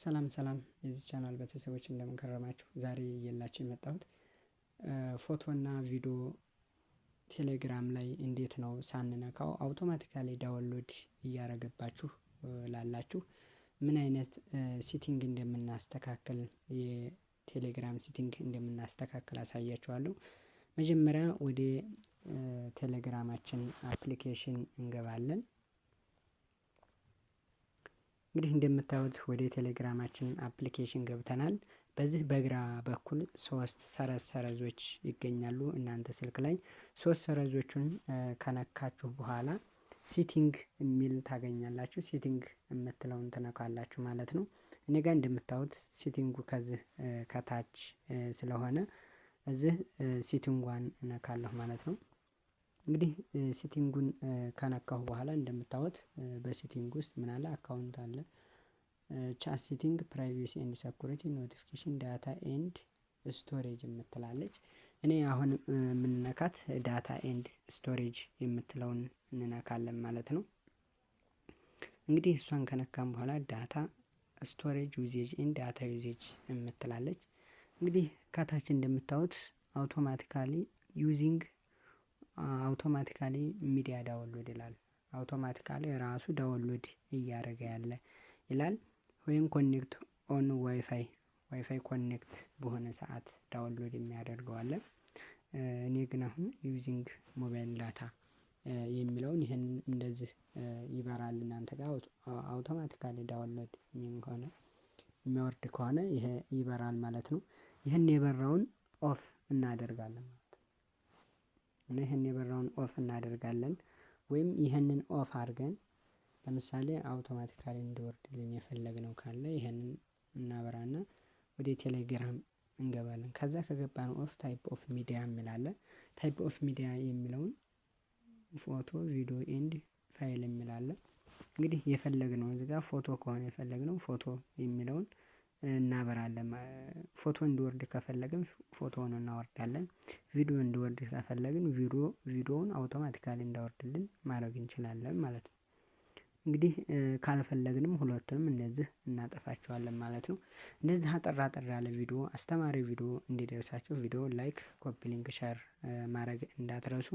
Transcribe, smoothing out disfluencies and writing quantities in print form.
ሰላም ሰላም የዚህ ቻናል ቤተሰቦች፣ እንደምን ከረማችሁ? ዛሬ ይዤላችሁ የመጣሁት ፎቶና ቪዲዮ ቴሌግራም ላይ እንዴት ነው ሳንነካው automatically download እያደረገባችሁ ላላችሁ ምን አይነት setting እንደምናስተካክል፣ የቴሌግራም setting እንደምናስተካክል አሳያችኋለሁ። መጀመሪያ ወደ ቴሌግራማችን application እንገባለን። እንግዲህ እንደምታዩት ወደ ቴሌግራማችን application ገብተናል። በዚህ በግራ በኩል ሶስት ሰረዝ ሰረዞች ይገኛሉ። እናንተ ስልክ ላይ ሶስት ሰረዞቹን ከነካችሁ በኋላ setting የሚል ታገኛላችሁ። Setting የምትለውን ትነካላችሁ ማለት ነው። እኔ ጋር እንደምታዩት setting ኡ ከዚህ ከታች ስለሆነ እዚህ setting ኧን እነካለሁ ማለት ነው። እንግዲህ setting ኡን ከነካሁ በኋላ እንደምታዩት በ setting ውስጥ ምን አለ? Account አለ። Chat setting፣ privacy and security፣ notification፣ data and storage የምትላለች። እኔ አሁን የምንነካት data and storage የምትለውን እንነካለን ማለት ነው። እንግዲህ እሷን ከነካን በኋላ data storage usage and data usage የምትላለች። እንግዲህ ከታች እንደምታዩት automatically using automatically media download ይላል። Automatically ራሱ download እያደረገ ያለ ይላል። ወይም connect on WiFi፣ WiFi connect በሆነ ሰዓት download የሚያደርገው አለ። እኔ ግን አሁን using mobile data የሚለውን ይህን እንደዚህ ይበራል። እናንተ ጋር automatically download የሚል ከሆነ፣ የሚያወርድ ከሆነ ይሄ ይበራል ማለት ነው። ይህን የበራውን off እናደርጋለን ማለት ነው። እና ይህን የበራውን off እናደርጋለን ወይም ይህንን off አድርገን ለምሳሌ automatically እንዲወርድልን የፈለግነው ካለ ይህንን እናበራና ወደ ቴሌግራም እንገባለን። ከዛ ከገባን off type of media የሚል አለ። Type of media የሚለውን ፎቶ፣ ቪዲዮ and file የሚል አለ። እንግዲህ የፈለግነው እዚህ ጋር ፎቶ ከሆነ የፈለግነው ፎቶ የሚለውን እናበራለን። ፎቶ እንዲወርድ ከፈለግን ፎቶውን እናወርዳለን። ቪዲዮ እንዲወርድ ከፈለግን ቪዲዮውን automatically እንዲያወርድልን ማድረግ እንችላለን ማለት ነው። እንግዲህ ካልፈለግንም ሁለቱንም እነዚህ እናጠፋቸዋለን ማለት ነው። እንደዚህ አጠር አጠር ያለ ቪዲዮ፣ አስተማሪ ቪዲዮ እንዲደርሳችሁ ቪዲዮ like፣ copy link፣ share ማድረግ እንዳትረሱ።